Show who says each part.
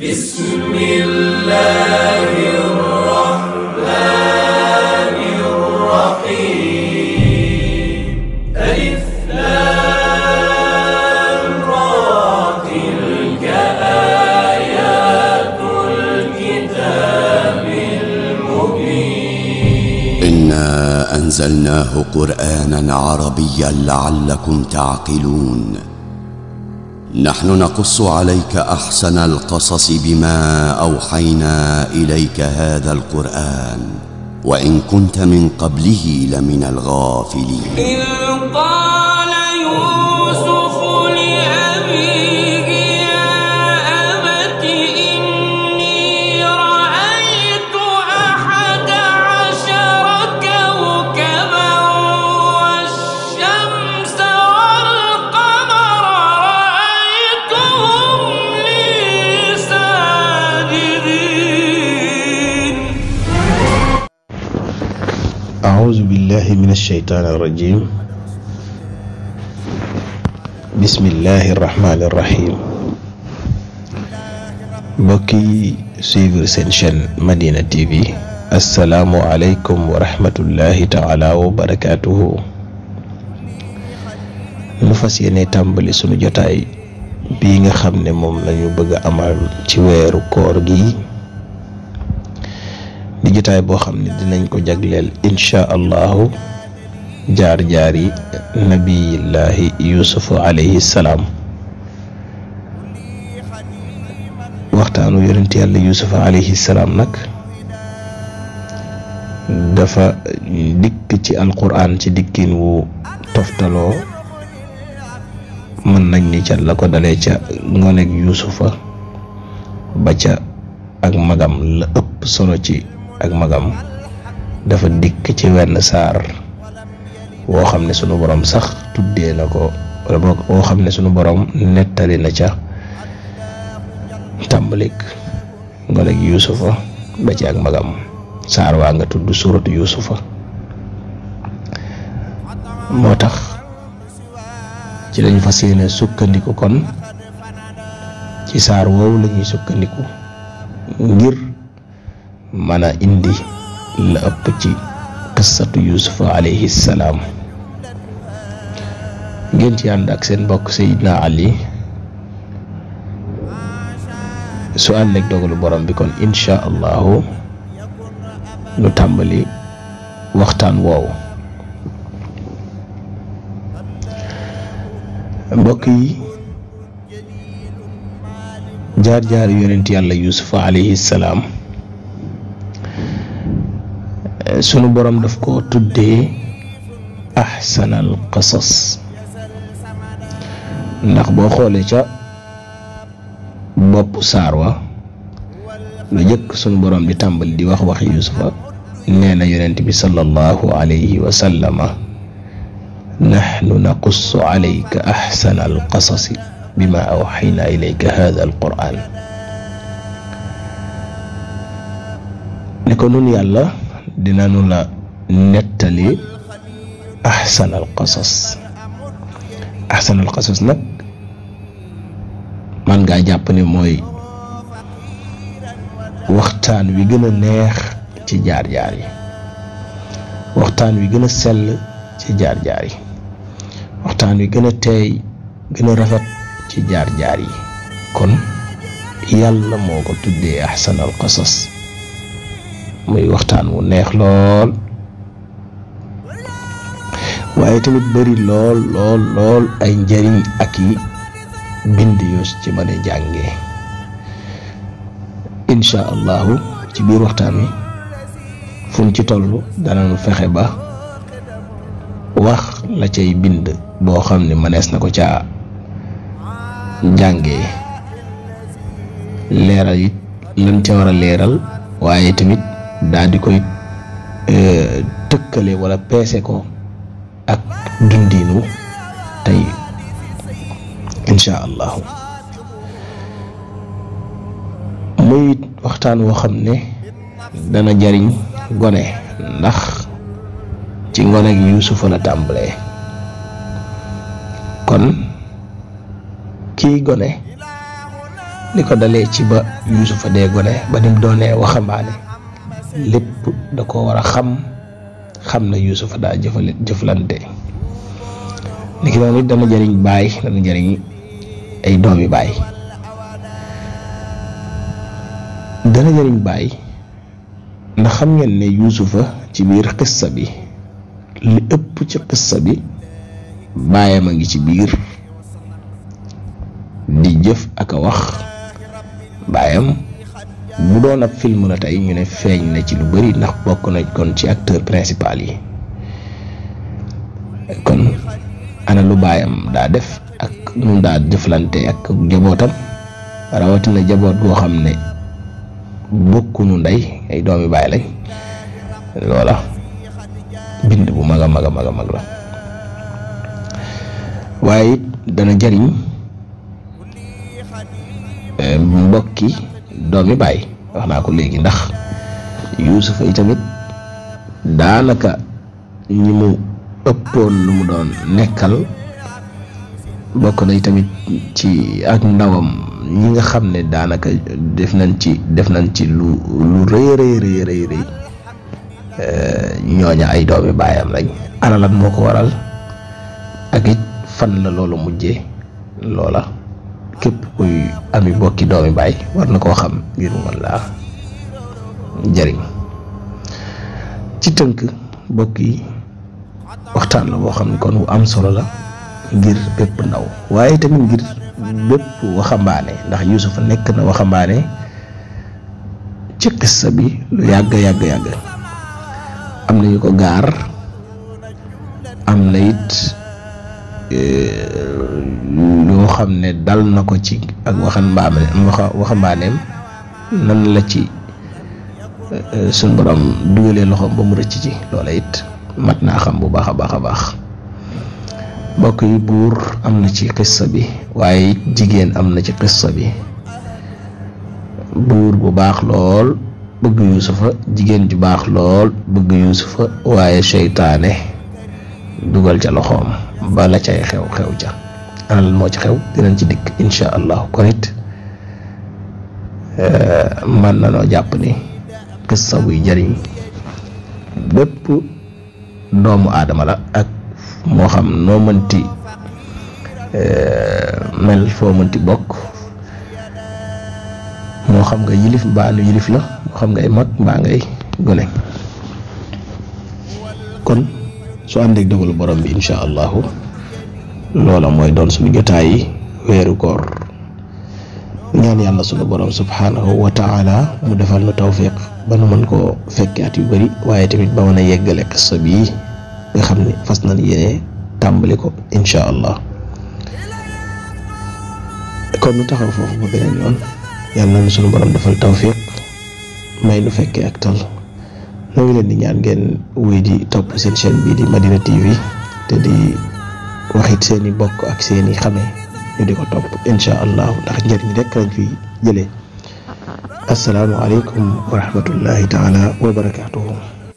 Speaker 1: بسم الله الرحمن الرحيم ألف لام را تلك آيات الكتاب المبين
Speaker 2: إنا أنزلناه قرآنا عربيا لعلكم تعقلون نحن نقص عليك أحسن القصص بما أوحينا إليك هذا القرآن وإن كنت من قبله لمن الغافلين
Speaker 1: إذ قال يوسف لأبيه يا أبت إني رأيت 11 كوكبا والشمس والقمر رأيتهم لي ساجدين.
Speaker 3: أعوذ بالله من الشيطان الرجيم. بسم الله الرحمن الرحيم. بكي سيفر سنشن مدينة تي في. السلام عليكم ورحمة الله تعالى وبركاته. نفسي تامبالي سونو جوتاي بيغا خامني موم لا ñu bëgg amal ci wéru koor gi di jotaay boo xam ne dinañ ko jagleel insha allahu jaar-jaari nabiyillahi yusuf alayhi salaam waxtaanu yonent yàlla yusuf alayhi salaam nag dafa dikk ci alquran ci dikkin wu toftaloo mën nañ ni ca la ko dalee ca ngonek yusufa ba ca ak magam la ëpp solo ci ak magam dafa dikk ci wenn saar woo xam ne sunu borom sax tuddee na ko wala woo xam ne sunu borom nettali na ca tàmbalik ngonek yusufa ba ci ak magam saar waa nga tudd suratu yusufa moo tax ci lañu fas yéene sukkandiku kon ci saar woowu lañuy sukkandiku ngir mana indi la ëpp ci qissatu yusufa alayhi salaam ngeen ci ànd ak seen mbokk Seydina Ali su ànd ak dogalu borom bi kon insha allahu nu tàmbali waxtaan woowu mbokk yi jaar-jaar yonent yàlla yusufa alayhi salaam sunu borom daf ko tuddee ahsanal qasas ndax boo xoolee ca bopp saar wa lu jëkk sunu borom di tàmbali di wax waxi yusufa nee na yonent bi sallallahu alayhi wa sallama nahnu naqussu alayka ahsanal qasasi bima awxayna ilayka hada alquran ne ko nun yàlla dinanu la nettali ahsanal qasas nag man ngaa jàpp ne mooy waxtaan wi gën a neex ci jaar-jaar yi waxtaan wi gën a sell ci jaar-jaar yi waxtaan wi gën a teey gën a rafet ci jaar-jaar yi kon yàlla moo ko tuddee ahsanal qasas muy waxtaan wu neex lool waaye tamit bari lool ay njariñ ak yi bind yoo ci mën a jàngee insha allahu ci biir waxtaan wi fuñ ci toll danañu fexe ba wax la cay bind boo xam ne mënees na ko caa jàngee leeral it lan ca war a leeral waaye tamit daal di koy tëkkale wala peese ko ak dundinu tey insha allahu muy waxtaan woo xam ne dana jariñ gone ndax ci ngonek yusufa la tàmbalee kon kii gone li ko dalee ci ba Yuusufa dee gone ba ni mu doonee waxambaane lépp da ko war a xam na Yuusufa daa jëflante ni ki noonu it dana jëriñ baay dana jëriñ ay doomi baay dana jëriñ baay ndax xam ngeen ne Yuusufa ci biir xissa bi li ëpp ci xissa bi baayam a ngi ci biir di jëf ak a wax baayam bu doon ab film la tey ñu ne feeñ na ci lu bari ndax bokk na kon ci acteur principal yi kon ana lu baayam daa def ak nu daa jëflante ak jabootam rawatina jaboot goo xam ne bokkunu ndey ay doomi baay lañ loola bind bu mag a mag la waaye it dana jariñ mbokki doomi baay wax naa ko léegi ndax Yuusufa itamit daanaka ñi mu ëppoon lu mu doon nekkal bokk na itamit ci ak ndawam ñi nga xam ne daanaka def nañ ci lu rëy ñooña ay doomi baayam lañ ana lan moo ko waral ak it fan la loolu mujjee loola képp kuy ami bokki doomi baay war na koo xam ngir mën laa jëriñ ci tënk bokk yi waxtaan la boo xam ne kon wu am solo la ngir bépp ndaw waaye tamit ngir bépp waxambaane ndax Yuusufa nekk na waxambaane ci qissa bi lu yàgg am na yu ko gaar am na it yoo xam ne dal na ko ci ak waxambaaneem nan la ci suñ borom dugalee loxoom ba mu rëcc ci loola it mat naa xam bu baax a baax mbokk yi buur am na ci qissa bi waaye jigéen am na ci qissa bi buur bu baax lool bëgg Yuusufa jigéen ju baax lool bëgg Yuusufa waaye seytaane dugal ca loxoom ba la cay xew ca ana lan moo ci xew dinañ ci dikk insha allah kon it man na noo jàpp ni qissa buy jariñ bépp doomu aadama la ak moo xam noo mënti mel foo mënti bokk moo xam nga yilif mbaa nu yilif la moo xam ngay mag mbaa ngay gone kon su àndeek dogalu borom bi insha allahu loola mooy doon suñu jotaay weeru koor ñaan yàlla suñu borom subhanahu wa taala mu defal nu tawfiq ba nu mën koo fekke at yu bari waaye tamit ba mën a yeggale qissa bii nga xam ne fas nañ yéene tàmbali ko insha allah kon nu taxaw foofu ba beneen yoon yàlla na suñu borom defal tawfiq may nu fekkee ak tal noo ngi leen di ñaan ngeen wuy di topp seen chaîne bii di Madina TV te di waxit seeni bokk ak seeni xame ñu di ko topp insha allah ndax njëriñ rek lañ fi jëlee assalaamu aleykum wa rahmatullahi taala wa barakatuhu